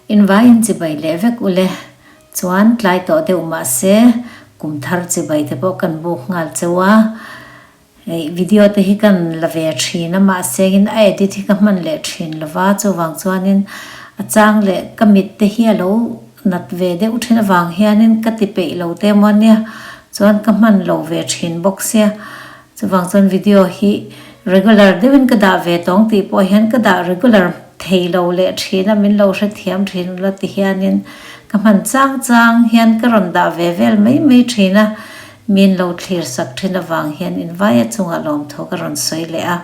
In vaiin chibai leh vek ule. Chuan tlai tawh deuh mahse kum thar chibai te pawh kan buk nghal cheu a. Hei video te hi kan la ve thin a mahse in a edit hi ka hman leh thin lova chuvang chuanin a chang leh ka mit te hi a lo nat ve deuh thin avang hianin ka ti peih lo te emaw ania chuan ka hman lo ve thin bawk sia chuvang chuan video hi regular deuhin ka dah ve tawng tih pawh hian ka dah regular thei lo leh thin a min lo hrethiam thin ula ti hianin ka hman chang chang hian ka rawn dah ve vel mai mai thin a. Min lo thlir sak thin avang hian invaia chungah lawmthu ka rawn sawi leh a,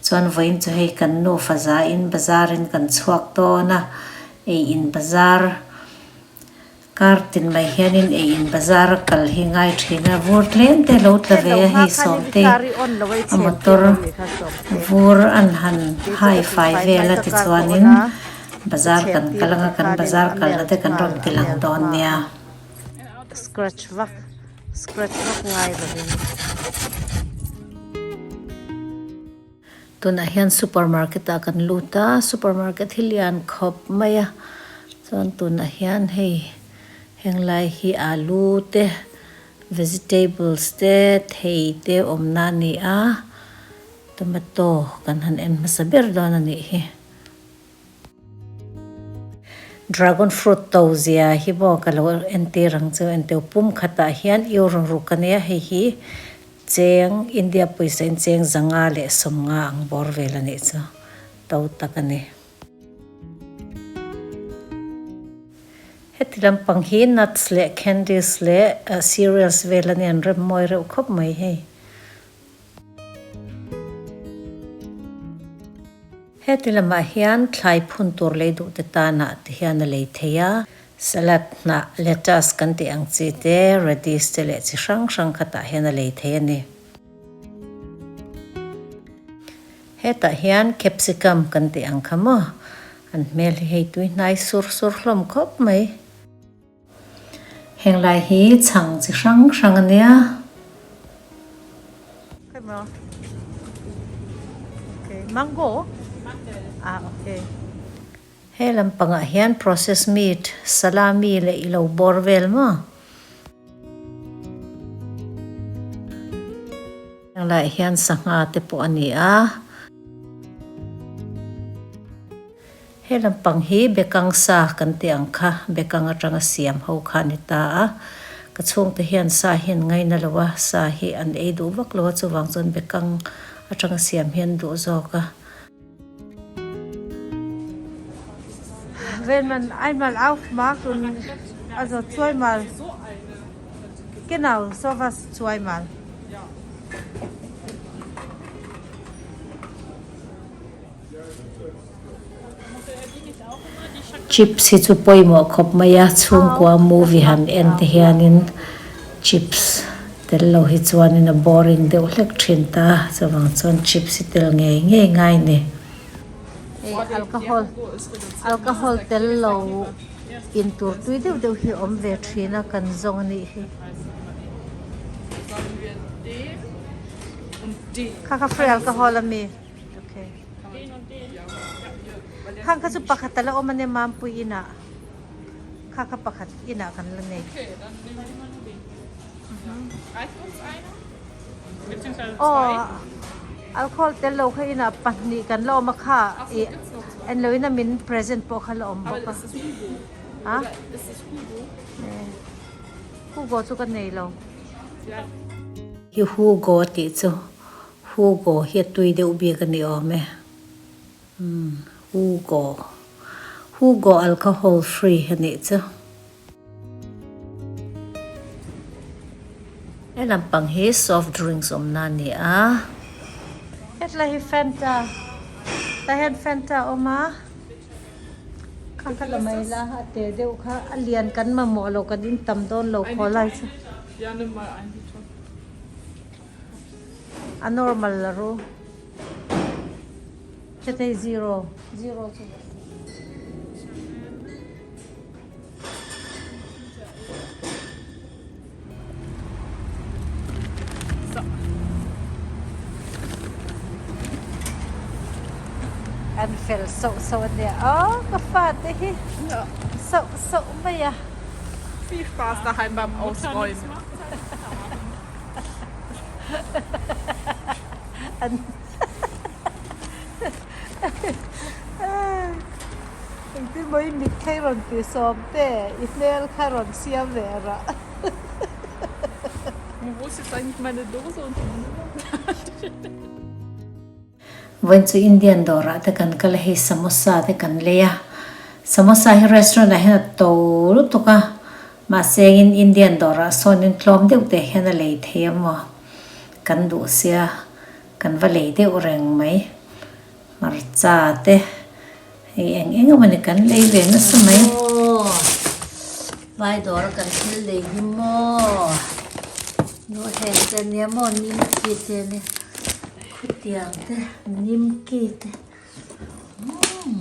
chuan vawiin chu hei kan nu faza in bazar in kan chhuak dawn a, ei in bazar kar tin mai hianin ei in bazar a kal hi ngai thin a, vur tlem te lo tla ve a hei sawmte a motor vur an han hai fai vel a tichuanin bazar kan kal anga kan bazar kalna te kan rawn ti lang dawn nia. Scratch vak scratch vak ngai lovin. Tunah hian supermarket ah kan lut a, supermarket hi lian khawp mai a, chuan tunah hian hei henglai hi alu te vegetables te thei te awmna a ni a, tomato kan han en hmasa ber dawn a nih hi. Dragon fruit to zia hi maw ka lo entir ang chu enteu pum khatah hian euro ruk a nia hei hi cheng India pawisa in cheng zanga leh sawmnga ang bawr vel a nih chu to tak a ni. Heti lampang hi nuts leh candies leh cereals vel a nia an rem mawi reuh khawp mai hei. Heti lamah hian thlai phun tur lei duh te tanah ti hian a lei thei a, salad hnah, lettuce kan tih ang chi te, radish te leh chi hrang hrang khatah hian a lei thei a ni. Hetah hian capsicum kan tih ang kha maw, an hmel hi hei tui hnai sur sur hlawm khawp mai. Heng lai hi chhang chi hrang hrang a nia. He lampangah hian process meat, salami leh ilo bawr vel maw? Heng laiah hian sangha te pawh a ni a. He lampang hi bekang sa kan tih ang kha, bekang atanga siam ho kha a ni ta a. Ka chhungte hian sa hi an ngaina lo a, sa hi an ei duh vak lo a, chuvang chuan bekang atanga siam hi an duh zawk a. Wenn man einmal aufmacht und also zweimal genau sowas zweimal. Chips hi chu pawimawh khawp mai a, chhungkua movie han en te hianin chips tel lo hi chuanin a boring deuh hlek thin ta, chuvang chuan chips hi tel ngei ngei ngai ni. Hei alcohol alcohol tel lo in tur tui deuh deuh hi a awm ve thin a kan zawng a nih hi. Kha kha free alcohol a mi. Okay. Khang kha chu pakhat a la awm ania Mampui inah. Kha kha pakhat inah kan la nei. Aw alcohol tel lo kha inah pahnih kan la awm a kha ih en lo in a min present pawh kha la awm bawk a. Ha? Hugo chu ka nei lo. Hi Hugo tih chu Hugo hi a tui deuh bik a ni awm e. Umm Hugo. Hugo alcohol free a nih chu. He lampang hi soft drinks awmna a ni a. Hetlai hi Fanta. Tah hian Fanta a awm a. Kha kha la mai la a te deuh kha a lian kan mamawh lo kan in tam dawn lo khaw lai chu. A normal la ru. Chetei zero zero chu. And fel sauh sauh a nia aw ka fate hi sauh sauh mai a. Viel Spaß daheim beim Ausräumen. Engtin maw i mit kha i rawn ti sawm te i hmel kha rawn siam ve rah. Wo ist jetzt eigentlich meine Dose und die Nummer? Vawiin chu Indian dawrah te kan kal a hei samosa te kan lei a, samosa hi restaurant ah hian a to lutuk a, mahse engin Indian dawrah sawnin tlawm deuh teh hian a lei thei a maw kan duh sia kan va lei deuh reng mai hmarcha te hei eng eng emawni kan lei ve nasa mai. Aw vai dawra kan thil lei hi maw nu heng te ania maw nimki te ania. Khutiang te nimki te umm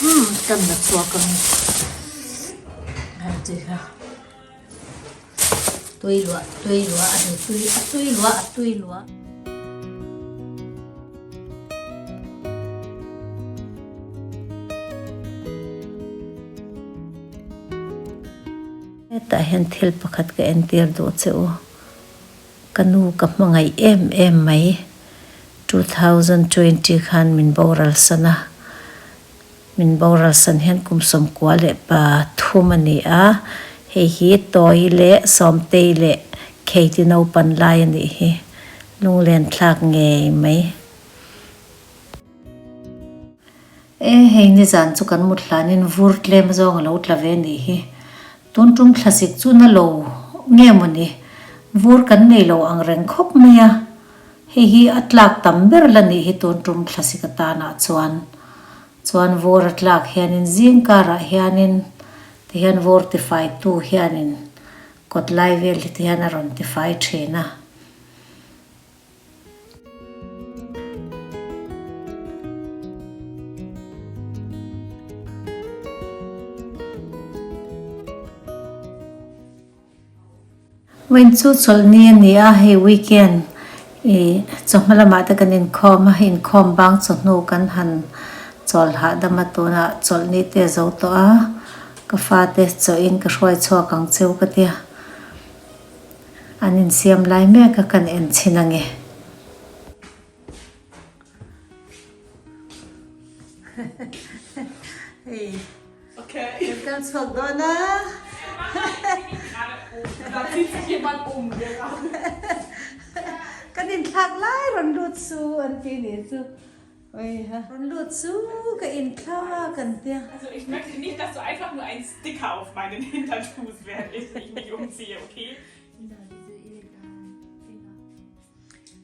umm kan la chhuak ang hei chi kha tui luah tui luah a ni tui a tui luah a tui luah. Hetah hian thil pakhat ka entir duh che u. Ka nu ka hmangaih em em mai. 2020 khan min boral san a. Min boral san hian kum sawmkua leh pa thum a ni a. Hei hi Tawi leh Sawmtei leh Kheiti naupan lai a nih hi. Lunglen thlak ngei mai. E, hei nizan chu kan mut hlanin vur tlem zawng a lo tla ve nih hi. Tun tum thlasik chu na lo nge mawni, vur kan nei lo ang reng khawp mai a. Hei hi a tlak tam ber la nih hi tun tum thlasik atanah chuan. Chuan vur a tlak hianin zing karah hianin tihian vur tifaitu hianin kawt lai vel hi tihian a rawn tifai thin a. Vawiin chu chawlhni a ni a, hei weekend ih chawhma lamah te kan inkhawm a, inkhawm bang chawhnu kan han chawl hahdam a tunah chawlhni te a zo tawh a, ka fate chawhin ka hruai chhuak ang cheu ka tia. An insiam lai mek a kan en chhin ange. Hei kan kal chhuak dawn a. Kan inthlak lai rawn lut su an ti nih chu. Rawn lut chu ka inthlak an tia. Also ich möchte nicht, dass du einfach nur einen Sticker auf meinen Hintern tust, während ich mich umziehe, okay?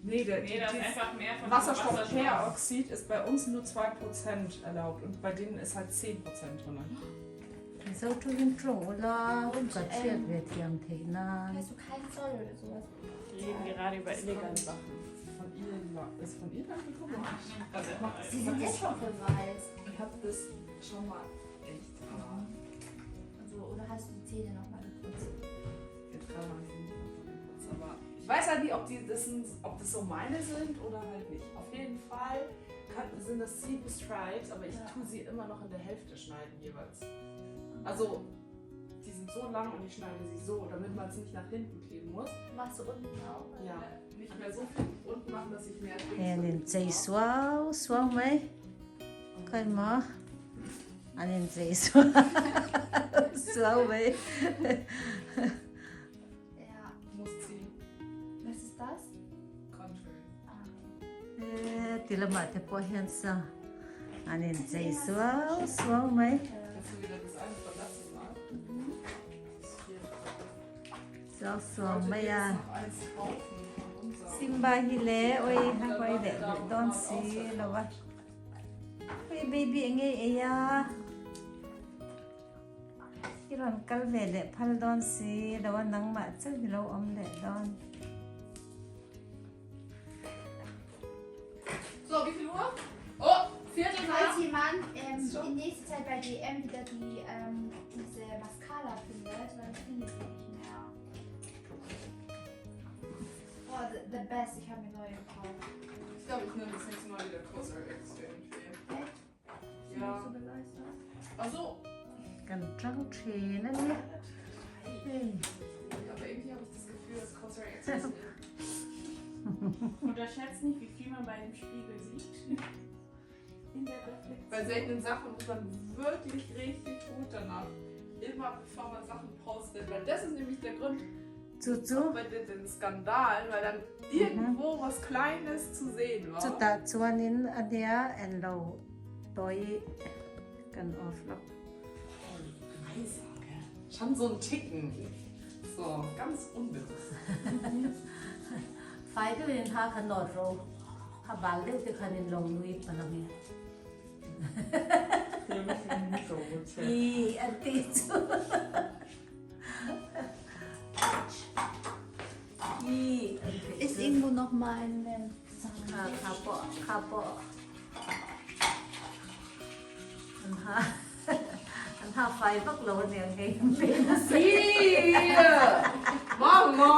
Nee, der, nee, das ist einfach mehr von Wasserstoffperoxid ist bei uns nur 2% erlaubt und bei denen ist halt 10% drin. Mizo tawngin tawng ula ka hriat ve thiam theih nan. Hast du keinen Zoll oder sowas? Wir reden gerade über illegale Sachen. Von Irland, ist von Irland gekommen? Also, Sie sind jetzt schon voll weiß. Ich hab das schon mal echt. Also, oder hast du die Zähne nochmal geputzt? Jetzt gerade habe ich sie nicht nochmal geputzt, aber ich weiß halt nicht, ob, die, das sind, ob das so meine sind oder halt nicht. Auf jeden Fall kann, sind das sieben Stripes, aber ich ja. tue sie immer noch in der Hälfte schneiden jeweils. Also, die sind so lang und ich schneide sie so, damit man es nicht nach hinten kleben muss. Machst du unten auch? Ja, nicht mehr so viel unten machen, dass ich mehr Hei an inchei suau suau mai. Khawi maw? An inchei suau suau mai. Ja. Muss ziehen. Was ist das? Country. E ti lamah te pawh hian sa an inchei suau suau mai. Suau suau mai a. Simba hi le oi ha huai leh duh dawn si lo a. Oi baby enge i ei a. I rawn kal ve leh phal dawn si lo a nangmah chauh hi lo awm leh dawn. So, wie viel Uhr? Oh, Viertel nach. Falls jemand ähm, in nächster Zeit bei DM wieder die, ähm, diese Mascara findet, weil ich finde sie nicht mehr. the best. Ich habe mir neue gekauft. Ich glaube, ich nehme das nächste Mal wieder COSRX irgendwie. Echt? Ja. Bist du begeistert? Also, Kan tang thin a nia. aber irgendwie habe ich das Gefühl, dass COSRX ist. Unterschätzt nicht, wie viel man bei dem Spiegel sieht. In der Reflexion. Bei seltenen Sachen muss man wirklich richtig gut danach. Immer bevor man Sachen postet, weil das ist nämlich der Grund Chu chu. bei den den Skandalen, weil dann irgendwo was Kleines zu sehen war. Chutah chuanin a nia en lo tawi kan off lawk. Leiser, gell? Schon so ein Ticken. So, ganz unbewusst. Fai deuhin ha kha nawt ro ha bal deuh te khanin lo nui palh ang e. Ih an tih chu. Ih an tih Ist chu. irgendwo noch mal eine Kha kha pawh kha pawh an ha an ha fai vak lo aniang hei an pe nasa. Ih! Mama!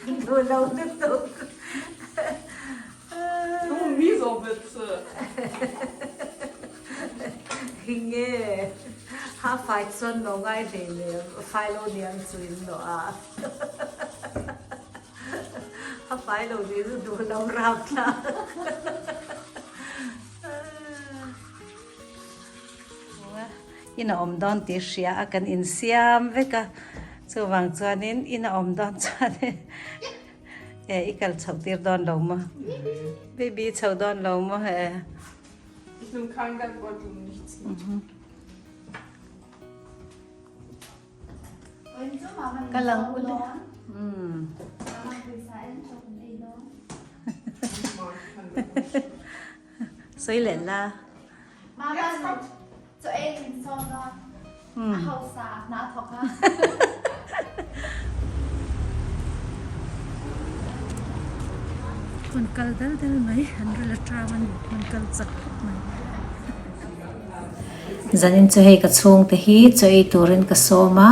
An duh lo lutuk. Du mieser Witze! Nge ha fai chuan lo ngai hlei lem fai lo niang chu in lo a. A fai lo nih chu duh lo rap thlak. In a awm dawn tih hria a kan insiam vek a, chuvang chuanin in a awm dawn chuanin e i kal chhoh tir dawn lo maw? Baby i chhoh dawn lo maw e? Ich nehm kein Geldbeutel und nichts mit. Ka lang ule. Sawi leh la. Hun kal dal dal mai an ril atang a ni hun kal chak khawp mai. Zanin chu hei ka chhungte hi chaw ei turin ka sawm a,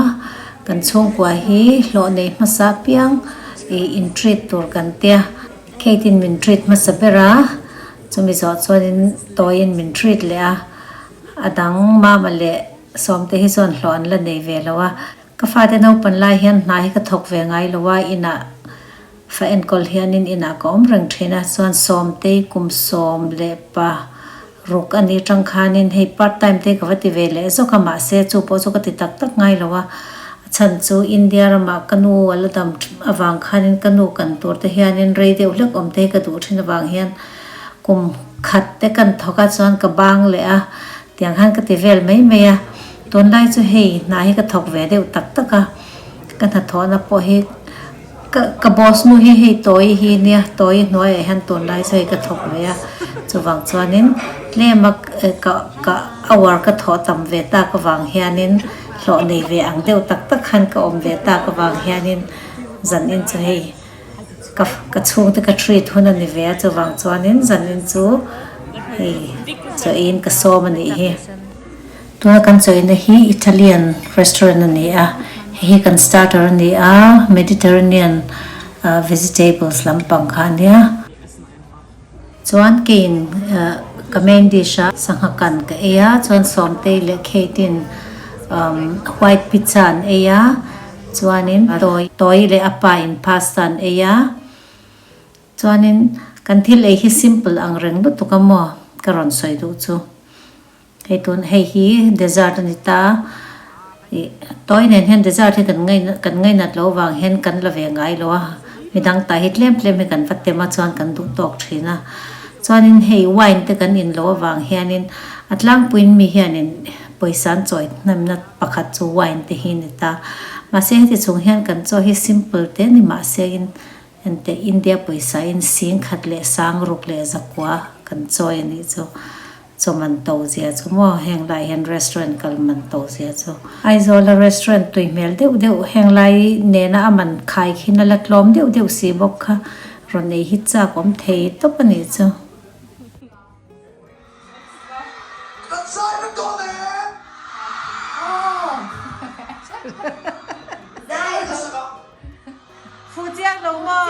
kan chhungkua hi hlawh nei hmasa piang ih in treat tur kan tia. Kate in min treat hmasa ber a, chumi zawh chuanin tawiin min treat leh a, a dang mama leh sawmte hi chuan hlawh an la nei ve lo a. Ka fate naupan lai hian hna hi ka thawk ve ngai lo a, inah fa enkawl hianin inah ka awm reng thin a, chuan Sawmtei kum 16 a nih tang khanin hei part time te ka va ti ve leh zawk a, mahse chu pawh chu ka ti tak tak ngai lo a, a chhan chu India ramah ka nu a la dam avang khanin ka nu kan tur te hianin rei deuh hlek awm te hi ka duh thin avang hian kum khat te kan thawk a chuan ka bang leh a, Tiang khan ka ti vel mai mai a, tunlai chu hei hna hi ka thawk ve deuh tak tak a, ka hnathawhna pawh hi ka ka boss nu hi hei tawi hi nia, tawi hnuaiah hian tunlai chu hei ka thawk ve a, chuvang chuanin tlema ka ka hour ka thawh tam ve tak avang hianin hlawh nei ve ang deuh tak tak khan ka awm ve tak avang hianin zanin chu hei Ka ka chhungte ka treat hun a ni ve a, chuvang chuanin zanin chu hei chawiin ka sawm a nih hi. Tuna kan chawina hi Italian restaurant a ni a, hei hi kan starter a ni a, Mediterranean vegetables lampang kha a nia. Chuan keiin ka main dish a sangha kan ka ei a, chuan Sawmtei leh Kate in white pizza an ei a, chuanin Tawi Tawi leh a pa in pasta an ei a, chuanin kan thil ei hi simple ang reng lutuk a maw ka rawn sawi duh chu. Hei tun hei hi dessert a ni ta, ih tawi nen hian dessert hi kan ngaih kan ngainat loh vang hian kan la ve ngai lo a, midang tah hi tlem tlem hi kan va tem a chuan kan duh tawk thin a, chuanin hei wine te kan in loh avang hianin a tlangpuiin mi hianin pawisa an chawi hnemna pakhat chu wine te hi a ni ta, mahse heti chung hian kan chaw hi simple te ni mahse in Enteh India pawisa in 10,000 leh 6,900 kan chawi a nih chu. Chaw man to zia chu maw heng lai hian restaurant kal man to zia chu. Aizawl a restaurant tui hmel deuh deuh heng lai nena a man khai khin a la tlawm deuh deuh si bawk kha rawn ei hi chak awm thei tawp a nih chu. Fuh chiang lo maw?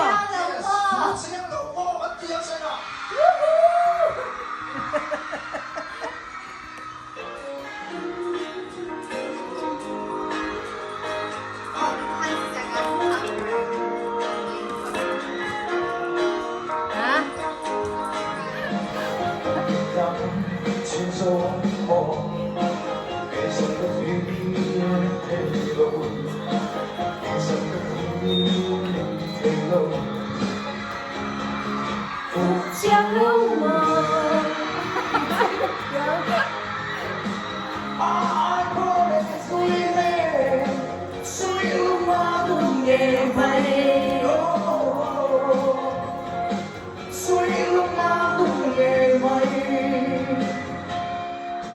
min thei lo. Fuh chiang lo maw.